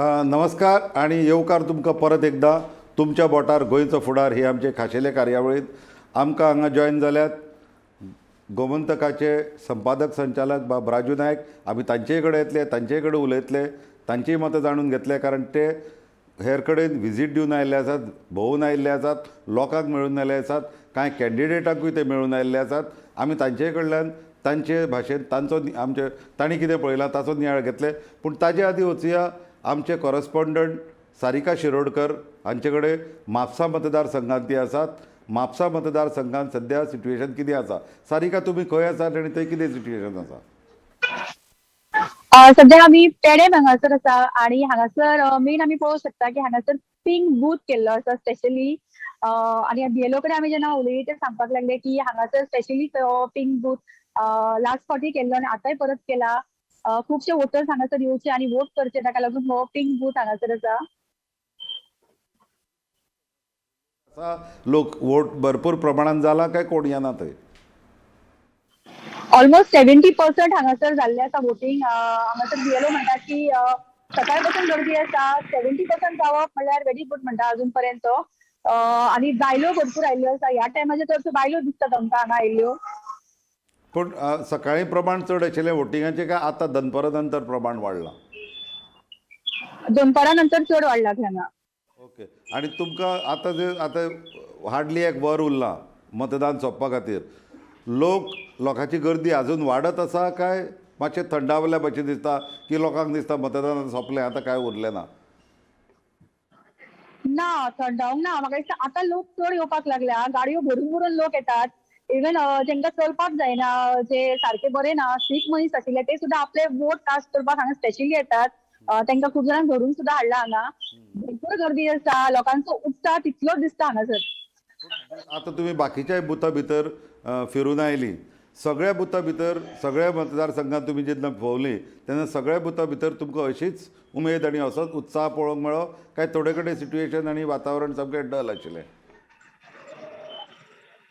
नमस्कार आणि येवकार तुमकां परत एकदां तुमच्या बोटार गोंयचो फुडार ही आमचे खाशेले कार्यावळींत. आमकां हांगा जॉयन जाल्यात गोमंतकाचे संपादक संचालक बाब राजू नायक. आमी तांचे कडेन येतले, तांचे कडेन उलयतले, तांचीय मतां जाणून घेतले, कारण ते हेर कडेन विजीट दिवन आयिल्ले आसात, भोंवून आयिल्ले आसात, लोकांक मेळून आयिल्ले आसात, कांय कॅन्डिडेटांकूय ते मेळून आयिल्ले आसात. आमी तांचे कडल्यान तांचे भाशेन तांचो आमचे तांणी कितें पळयलां ताचो नियाळ घेतले. पूण ताजे आदीं वचुया आमचे कॉरस्पोंडंट सारिका शिरोडकर हांचे कडेन. म्हापसा मतदारसंघात ती आसात. म्हापसा मतदारसंघात सद्या सिट्युएशन कितें आसा? सारिका, तुमी खंय आसात आनी थंय कितें सिट्युएशन आसा? सध्या आमी पेडेम हांगासर आसा आणि हांगासर मेन आमी पळोवंक शकता की हांगासर पिंक बूथ केल्लो आसा स्पेशली. आणि बीएलओ कडेन आमी जेन्ना उलयली ते सांगपाक लागले की हांगासर स्पेशली तो पिंक बूथ लास्ट फावटी केल्लो आनी आतांय परत केला. खुबशे वोटर्स हांगासर येवचे आनी वोट करचे, ताका लागून हो पिंक बूथ हांगासर आसा. लोक वोट भरपूर प्रमाणान जाला काय कोण येना थंय? ऑलमोस्ट 70% हांगासर जाल्ले आसा वोटींग. हांगासर बीएलओ म्हणटा की सकाळ पासून गर्दी आसा. 70% जावप म्हणल्यार व्हेरी गुड म्हणटा अजून पर्यंत. आनी बायलो भरपूर आयिल्ल्यो आसा. ह्या टायमाचेर चडश्यो बायलो दिसतात आमकां हांगा आयिल्ल्यो. पूण सकाळी प्रमाण चड आशिल्लें वोटिंगाचें काय आतां दनपरा नंतर प्रमाण वाडलां? दनपरा नंतर चड वाडलां हांगा. ओके, आनी तुमकां आतां जे आतां हार्डली एक वर उरलां मतदान सोंपपा खातीर, लोकांची गर्दी आजून वाडत आसा काय मातशें थंडावल्या भशेन दिसता की लोकांक दिसता मतदान सोंपलें, आतां कांय उरलें ना? ना, थंडावंक ना. म्हाका दिसता आतां लोक चड येवपाक लागल्या. गाडयो भरून भरून लोक येतात. इवन जेंकां चलपाक जायना, जे सारके बरे ना, सीक मनीस आशिल्ले ते सुद्दां आपले वोट कास्ट करपाक हांगा स्पेशली येतात. तांकां खूब जाणांक धरून सुद्दां हाडला हांगा. भरपूर गर्दी आसा, लोकांचो उत्साह तितलोच दिसता हांगासर. आतां तुमी बाकीच्याय बुथा भितर फिरून आयली, सगळ्या बुथा भितर सगळ्या मतदारसंघात तुमी जेन्ना भोंवली तेन्ना सगळ्या बुथा भितर तुमकां अशीच उमेद आनी असोच उत्साह पळोवंक मेळ्ळो काय थोडे कडेन सिट्युएशन आनी वातावरण सामकें डल आशिल्लें?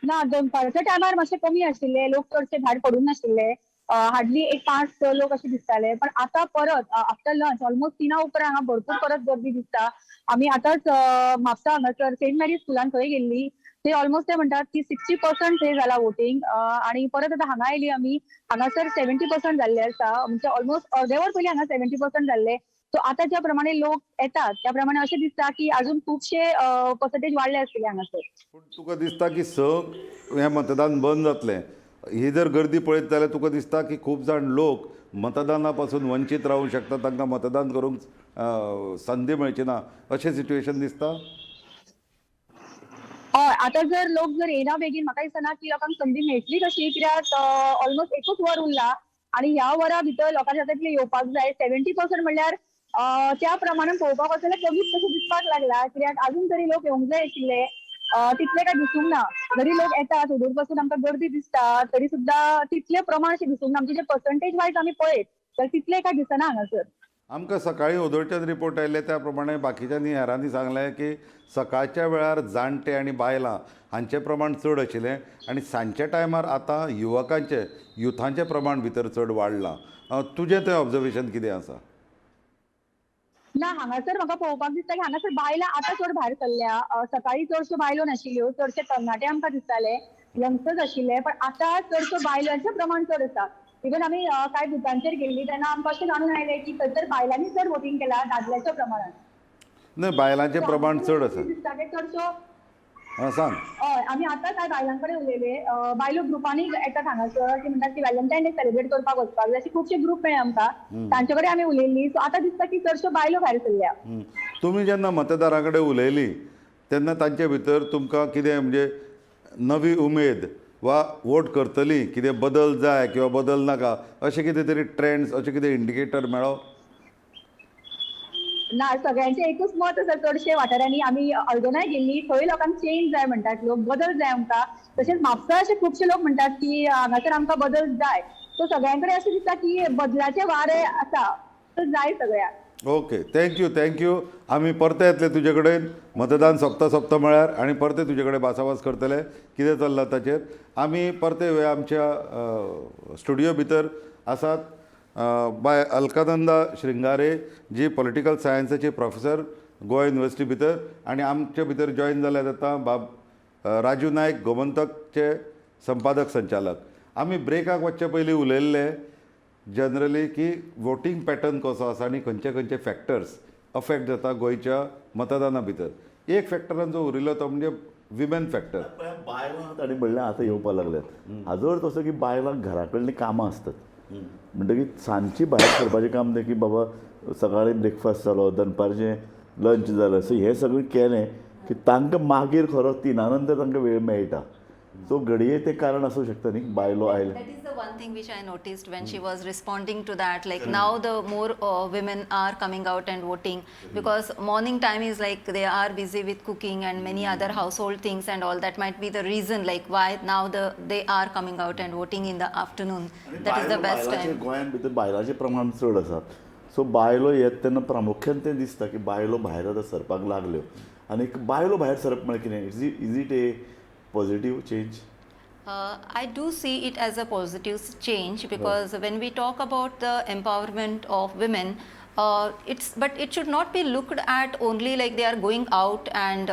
ना, दनपारच्या टायमार मातशें कमी आशिल्ले, लोक चडशे भायर पडूंक नाशिल्ले. हार्डली एक 5-6 लोक अशे दिसताले. पण आतां परत आफ्टर लंच ऑलमोस्ट 3 उपरांत हांगा भरपूर परत गर्दी दिसता. आमी आतांच म्हापसा हांगासर सेंट मेरी स्कुलान थंय गेल्ली, ते ऑलमोस्ट ते म्हणटात की 60% थंय जाला वोटींग. आनी परत आतां हांगा आयली आमी, हांगासर 70% जाल्ले आसा. म्हणजे ऑलमोस्ट अर्दे वर पयलीं हांगा 70% जाल्ले. सो आतां ज्या प्रमाणे लोक येतात त्या प्रमाणे अशें दिसता की अजून खुबशे पर्संटेज वाडले आसतले हांगासर. पूण तुका दिसता की 6 हें मतदान बंद जातलें, ही जर गर्दी पळयत जाल्यार तुका दिसता की खूब जाण लोक मतदाना पासून वंचीत रावूंक शकता, तांकां मतदान करूंक संदी मेळची ना, अशें सिट्युएशन दिसता? हय, आतां जर लोक जर येना बेगीन म्हाका दिसना की लोकांक संदी मेळटली कशी, कित्याक ऑलमोस्ट एकूच वर उरला आनी ह्या वरा भितर लोकांच्या हातांतलें येवपाक जाय. 70% म्हणल्यार त्या प्रमाणे पळोवपाक वचत जाल्यार कमीच कशें दिसपाक लागला, कित्याक अजून तरी लोक येवंक जाय आशिल्ले, तितले काय दिसूंक ना. जरी लोक येतात हुदूर पासून आमकां गर्दी दिसता तरी सुद्दां तितले प्रमाण अशें दिसूंक ना. म्हणजे जे पर्संटेज वायज आमी पळयत जाल्यार तितले काय दिसना हांगासर. आमकां सकाळीं ओदोळच्यान रिपोर्ट आयिल्ले त्या प्रमाणे बाकीच्यांनी हेरांनी सांगलें की सकाळच्या वेळार जाणटे आनी बायलां हांचें प्रमाण चड आशिल्लें आनी सांजच्या टायमार आतां युवकांचें, युथांचें प्रमाण भितर चड वाडलां. तुजें तें ऑब्जर्वेशन कितें आसा? ना, हांगासर म्हाका पळोवपाक दिसता की हांगासर बायलां आतां चड भायर सरल्या. सकाळीं चडश्यो बायलो नाशिल्ल्यो, चडशे तरणाटे आमकां दिसताले, यंगस्टर्स आशिल्ले. पण आतां चडश्यो बायलांचें प्रमाण चड आसा. इवन आमी कांय बुथांचेर गेल्ली तेन्ना आमकां अशें जाणून आयलें की थंयसर बायलांनी चड वोटींग केलां दादल्याच्या प्रमाणान. न्हय, बायलांचें प्रमाण चड आसा. दिसता की चडश्यो सांग. हय, आमी आतां कांय बायलां कडेन उलयले. बायलो ग्रुपांनी येतात हांगासर, ती म्हणटात की व्हॅलेंटायन डे सेलिब्रेट करपाक वचपाक जाय, अशे खुबशे ग्रूप मेळ्ळे आमकां, तांचे कडेन आमी उलयल्ली. सो आतां दिसता की चडश्यो बायलो भायर सरल्या. तुमी जेन्ना मतदारां कडेन उलयली तेन्ना तांचे भितर तुमकां कितें म्हणजे नवी उमेद वा वोट करतली, कितें बदल जाय किंवा बदल नाका, अशें कितें तरी ट्रेंड्स, अशें कितें इंडिकेटर मेळ्ळो? ना, सगळ्यांचें एकूच मत आसा. चडशे वाठारांनी आमी अल्दोनाय गेल्ली, थंय लोकांक चेंज जाय म्हणटात लोक, बदल जाय आमकां. तशेंच म्हापसा अशे खुबशे लोक म्हणटात की हांगासर आमकां बदल जाय. सो सगळ्यां कडेन अशें दिसता की बदलाचें वारें आसा, तो जाय सगळ्यांक. Okay, thank you, thank you. आमी परते येतले तुजे कडेन मतदान सोंपता सोंपता म्हळ्यार आनी परते तुजे कडेन भासाभास करतले कितें चल्लां ताचेर. आमी परते येवया आमच्या स्टुडियो भितर आसात. बाय अलकानंदा श्रृंगारे जी पॉलिटिकल सायन्साची प्रोफेसर गोवा युनिवर्सिटी भितर आनी आमचे भितर जॉयन जाल्यात आतां बाब राजू नायक, गोमंतकचे संपादक संचालक. आमी ब्रेकाक वचचे पयलीं उलयल्ले जनरली की वोटींग पॅटर्न कसो आसा आनी खंयचे खंयचे फॅक्टर्स अफेक्ट जाता गोंयच्या मतदाना भितर. एक फॅक्टरान जो उरिल्लो तो म्हणजे विमेन फॅक्टर. बायलां तांणी म्हणलें आतां येवपाक लागल्यात. हाजो अर्थ असो की बायलांक घरा कडलीं कामां आसतात, म्हणटकीर सांजची भायर सरपाचें काम तें की बाबा सकाळीं ब्रेकफास्ट जालो, दनपारचें लंच जालें, सो हें सगळें केलें की तांकां मागीर खरो तिना नंतर तांकां वेळ मेळटा. सो घडये तें कारण आसूं शकता न्ही बायलो आयले. That is the one thing which I noticed when she was responding to that. Like now the more women are coming out and voting, because morning time is like they are busy with cooking and many other household things and all. That might be the reason like why now they are coming out and voting in the afternoon. That is the best time. गोंयांत भितर बायलांचें प्रमाण चड आसा, so बायलो येत तेन्ना प्रामुख्यान तें दिसता की बायलो भायर आतां सरपाक लागल्यो. आनी बायलो भायर सरप म्हळ्यार कितें, is it a positive change? I do see it as a positive change, because when we talk about the empowerment of women, but it should not be looked at only like they are going out and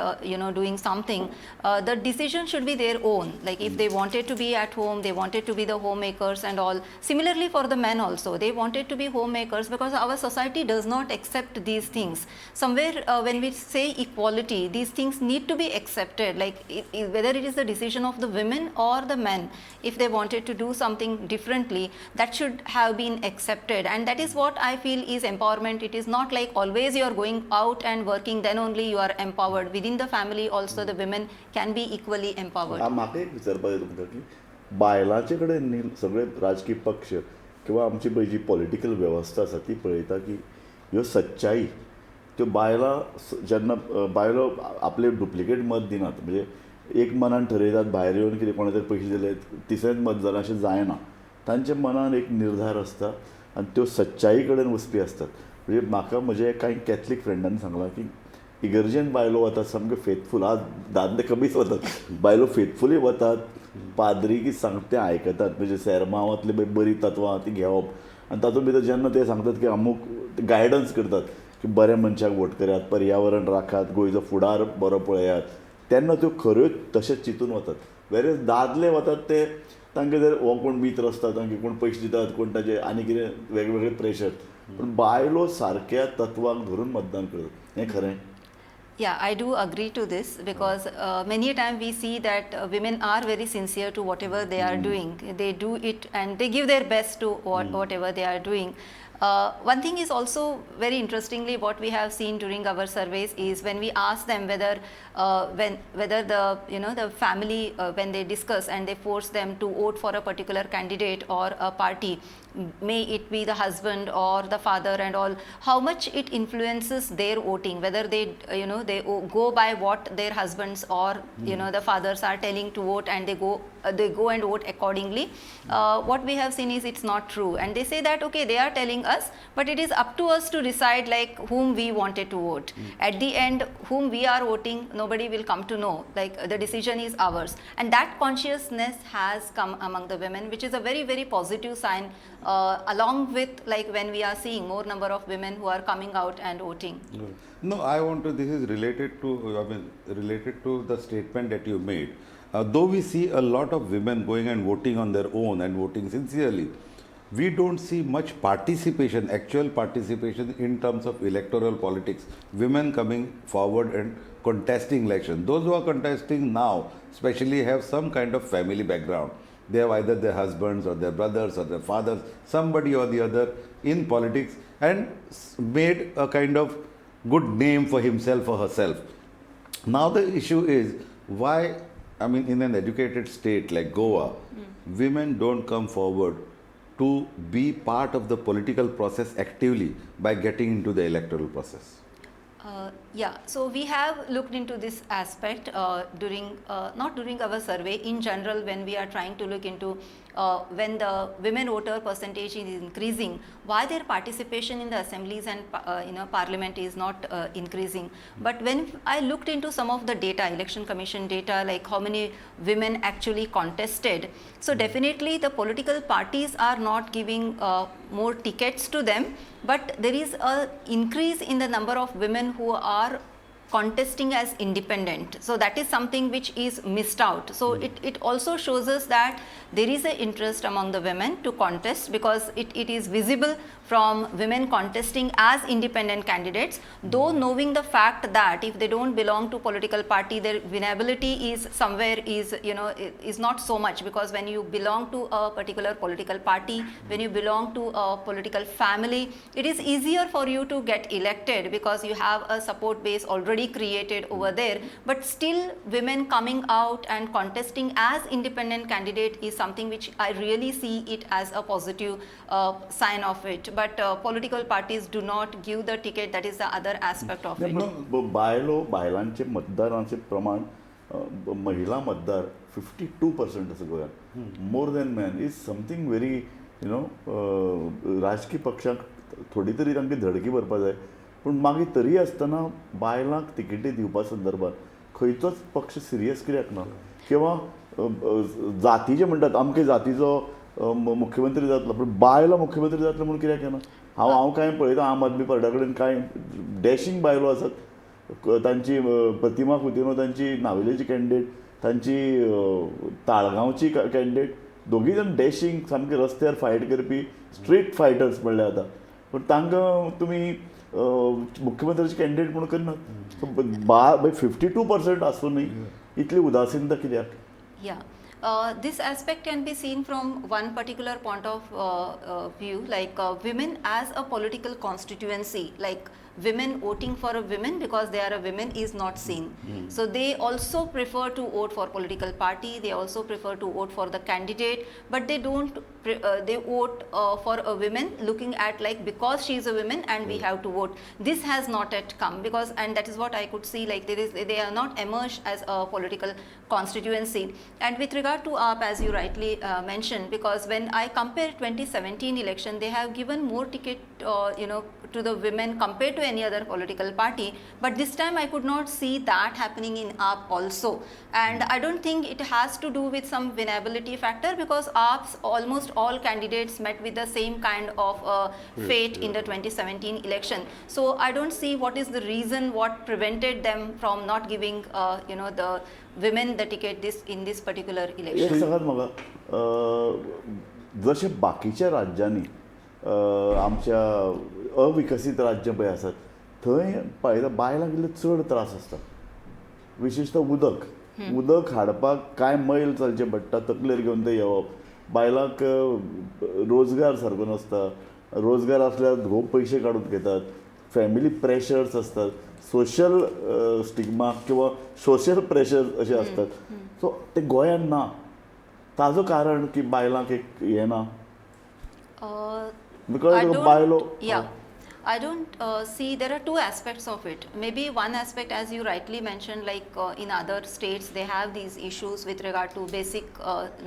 doing something. The decision should be their own. Like if they wanted to be at home, they wanted to be the homemakers and all. Similarly for the men also, they wanted to be homemakers, because our society does not accept these things. Somewhere when we say equality, these things need to be accepted. Like whether it is the decision of the women or the men, if they wanted to do something differently, that should have been accepted. And that is what I feel is empowerment. It is not like always you are going out and working, then only you are empowered. Within the family also the women can be equally empowered. म्हाका एक विचारपाक जाय तुमकां की बायलांचे कडेन न्ही सगळे राजकीय पक्ष किंवा आमची पळय जी पॉलिटिकल वेवस्था आसा ती पळयता की ह्यो सच्चाई त्यो बायलां जेन्ना बायलो आपले डुप्लिकेट मत दिनात, म्हणजे एक मनान ठरयतात भायर येवन कितें कोणा तरी पयशे दिले तिसरेंच मत जालें अशें जायना. तांच्या मनान एक निर्धार आसता आनी त्यो सच्चाई कडेन वचपी आसतात. म्हणजे म्हाका म्हजे कांय कॅथलीक फ्रेंडांनी सांगलां की इगर्जेन बायलो वतात सामक्यो फेथफूल, आज दादले कमीच वतात, बायलो फेथफुली वतात, पाद्री की सांगता तें आयकतात, म्हणजे सेरमांवांतली पळय बरीं तत्वां ती घेवप आनी तातूंत भितर जेन्ना ते सांगतात की अमूक गायडन्स करतात की बऱ्या मनशाक वोट करात, पर्यावरण राखात, गोंयचो फुडार बरो पळयात, तेन्ना त्यो खऱ्यो तशें चिंतून वतात. वेरेज दादले वतात ते तांकां जर हो कोण मित्र आसता, तांकां कोण पयशे दितात, कोण ताजे आनी कितें वेगवेगळे प्रेशर, पूण बायलो सारक्या तत्वाक धरून मतदान करतात. हें खरें? Yeah, I do agree to this, because many a time we see that women are very sincere to whatever they are doing. They do it and they give their best to whatever they are doing. One thing is also very interestingly what we have seen during our surveys is when we ask them whether the the family when they discuss and they force them to vote for a particular candidate or a party, may it be the husband or the father and all, how much it influences their voting, whether they they go by what their husbands or the fathers are telling to vote and they go and vote accordingly. What we have seen is it's not true, and they say that okay, they are telling us, but it is up to us to decide like whom we wanted to vote. At the end, whom we are voting, nobody will come to know, like the decision is ours. And that consciousness has come among the women, which is a very, very positive sign, along with like when we are seeing more number of women who are coming out and voting. No, I want to, this is related to, I mean, related to the statement that you made. Though we see a lot of women going and voting on their own and voting sincerely, we don't see much participation, actual participation in terms of electoral politics, women coming forward and contesting election. Those who are contesting now, especially, have some kind of family background. They have either their husbands or their brothers or their fathers, somebody or the other in politics, and made a kind of good name for himself or herself. Now the issue is why, I mean, in an educated state like Goa, women don't come forward to be part of the political process actively by getting into the electoral process. Yeah, so we have looked into this aspect during, not during our survey, in general when we are trying to look into when the women voter percentage is increasing, why their participation in the assemblies and parliament is not increasing. But when I looked into some of the data, Election Commission data, like how many women actually contested, so definitely the political parties are not giving more tickets to them, but there is a increase in the number of women who are contesting as independent. So that is something which is missed out. So it also shows us that there is an interest among the women to contest, because it is visible from women contesting as independent candidates, though knowing the fact that if they don't belong to political party, their winnability is somewhere is, you know, is not so much, because when you belong to a particular political party, when you belong to a political family, it is easier for you to get elected because you have a support base already created over there. But still women coming out and contesting as independent candidate is something which I really see it as a positive sign of it. But political parties do not give the ticket, that is the other aspect of it. बायलो बायलांचे मतदारांचे प्रमाण महिला मतदार 52% आसा गोंयांत, more than man is something very you know. राजकीय पक्षांक थोडी तरी तांकां धडकी भरपा जाय, पूण मागीर तरी आसतना बायलांक तिकेटी दिवपा संदर्भात खंयचोच पक्ष सिरियस कित्याक ना, किंवा जातीचे म्हणटात अमके जातीचो मुख्यमंत्री जातलो पूण बायलो मुख्यमंत्री जातलो म्हूण कित्याक येना. हांव कांय पळयता आम आदमी पार्टा कडेन कांय डॅशींग बायलो आसात, तांची प्रतिमा कुतिन्हो तांची नावेलेची कॅन्डिडेट, तांची ताळगांवची कॅन्डिडेट, दोगीय जाण डॅशींग सामके रस्त्यार फायट करपी स्ट्रीट फायटर्स म्हणल्यार जाता, पूण तांकां तुमी मुख्यमंत्र्याचे कॅन्डिडेट म्हणून करनात. 52% आसूनय इतली उदासीनता कित्याक? Yeah, this aspect can be seen from one particular point of view, like women as a political constituency, like women voting for a women because they are a women is not seen. So they also prefer to vote for political party, they also prefer to vote for the candidate, but they don't they vote for a woman looking at like because she is a woman and we have to vote. This has not yet come, because, and that is what I could see, like there is, they are not emerged as a political constituency. And with regard to AAP, as you rightly mentioned, because when I compare 2017 election, they have given more ticket to the women compared to any other political party, but this time I could not see that happening in AAP also. And I don't think it has to do with some winnability factor, because AAP's almost all candidates met with the same kind of fate in the 2017 election. So I don't see what is the reason what prevented them from not giving the women the ticket this in this particular election. एक सांगात म्हाका, जशें बाकीच्या राज्यांनी आमच्या अविकसीत राज्यां पळय आसात थंय पळयता बायलांक इल्ले चड त्रास आसता, विशेशतः उदक उदक हाडपाक कांय मैल चलचें पडटा, तकलेर घेवन तें येवप, बायलांक रोजगार सारको नासता, रोजगार आसल्यार घोव पयशे काडून घेतात, फॅमिली प्रेशर्स आसतात, सोशल स्टिग्मा किंवा सोशल प्रेशर अशें आसतात. सो ते गोंयांत ना, ताजो कारण की बायलांक एक हें ना, because बायलो. I don't see, there are two aspects of it. Maybe one aspect, as you rightly mentioned, like in other states they have these issues with regard to basic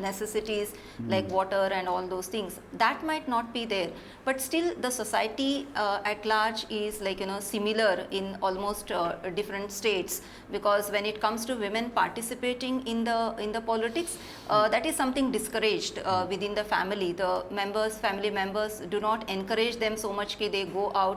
necessities like water and all those things. That might not be there, but still the society at large is like, you know, similar in almost different states, because when it comes to women participating in the politics, that is something discouraged within the family. The members, family members do not encourage them so much that they go out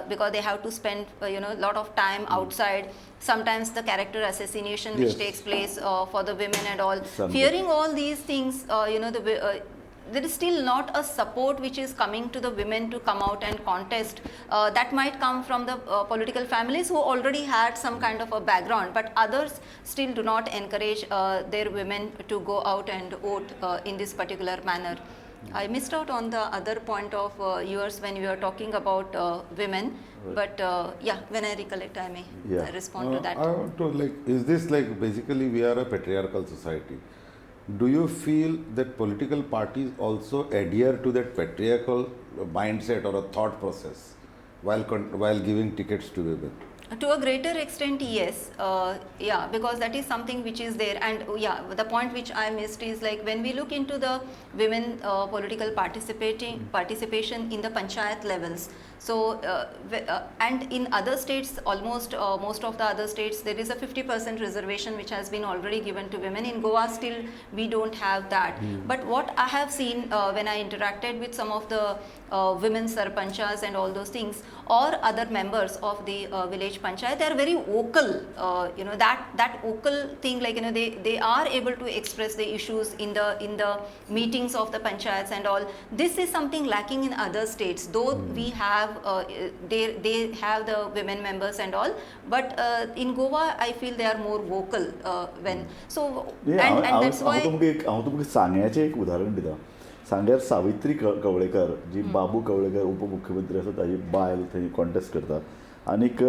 because they have to spend a lot of time outside. Sometimes the character assassination which takes place for the women and all. Fearing all these things, there is still not a support which is coming to the women to come out and contest. That might come from the political families who already had some kind of a background, but others still do not encourage their women to go out and vote in this particular manner. I missed out on the other point of yours when you were talking about women, but yeah, when I recollect, I may respond to that. I want to, like, is this like basically we are a patriarchal society? Do you feel that political parties also adhere to that patriarchal mindset or a thought process while giving tickets to women? To a greater extent, yes. Yeah, because that is something which is there. And yeah, the point which I missed is, like, when we look into the women political participating participation in the panchayat levels. So, and in other states, almost most of the other states, there is a 50% reservation which has been already given to women. In Goa, still we don't have that. But what I have seen when I interacted with some of the women sarpanchas and all those things, or other members of the village panchayat, they are very vocal. That vocal thing, like they are able to express the issues in the meetings of the panchayats and all. This is something lacking in other states. Though we have they have the women members and all, but in Goa, I feel they are more vocal when so and that's why. हांव तुमकां एक हांव तुमकां सांग्याचें एक उदाहरण दिता. सांग्यार सावित्री कवळेकर जी बाबू कवळेकर उपमुख्यमंत्री आसा ताजी बायल, थंय कॉन्टेस्ट करता आनीक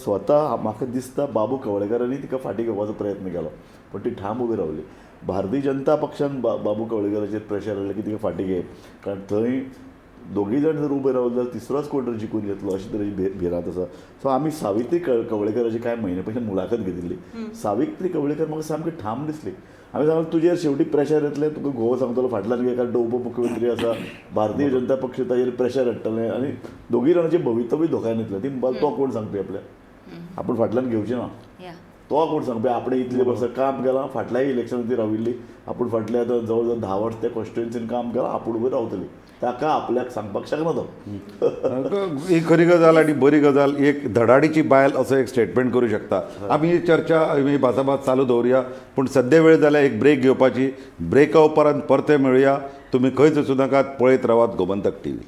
स्वता म्हाका दिसता बाबू कवळेकरांनी तिका फाटीं घेवपाचो प्रयत्न केलो, पण ती ठाम उबी रावली. भारतीय जनता पक्षान बाबू कवळेकराचेर प्रेशर हाडलें की तिका फाटीं घे, कारण थंय दोगीय जाण जर उबे रावले जाल्यार तिसरोच कोण तरी जिखून घेतलो अशे तरेची भिरांत आसा. सो आमी सावित्री कवळेकराची कांय म्हयने पयलीं मुलाखत घेतिल्ली. सावित्री कवळेकर म्हाका सामकी ठाम दिसली. हांवें सांगलें, तुजेर शेवटी प्रेशर येतलें, तुका घोव सांगतलो फाटल्यान घे, कारण तो उपमुख्यमंत्री आसा. भारतीय जनता पक्ष ताजेर प्रेशर हाडटलें आनी दोगीय जाणांचें भवितव्य धोक्यान येतलें. ती म्हणपाक, तो कोण सांगपी आपल्याक आपूण फाटल्यान घेवची ना? तो कोण सांगपी आपणें इतले वर्सां काम केलां? फाटल्याय इलेक्शनान ती राविल्ली. आपूण फाटल्या आतां जवळ जवळ 10 वर्स त्या कॉन्स्टिट्युएन्सीन काम केलां, आपूण उबी रावतली, ताका आपल्याक सांगपाक शकना तो. ही खरी गजाल आनी बरी गजाल. एक धडाडीची बायल असो एक स्टेटमेंट करूं शकता. आमी ही चर्चा, ही भासाभास चालू दवरुया, पूण सद्या वेळ जाल्या एक ब्रेक घेवपाची. ब्रेका उपरांत परते मेळुया. तुमी खंयच वचूं नाकात, पळयत रावात गोमंतक टीव्ही.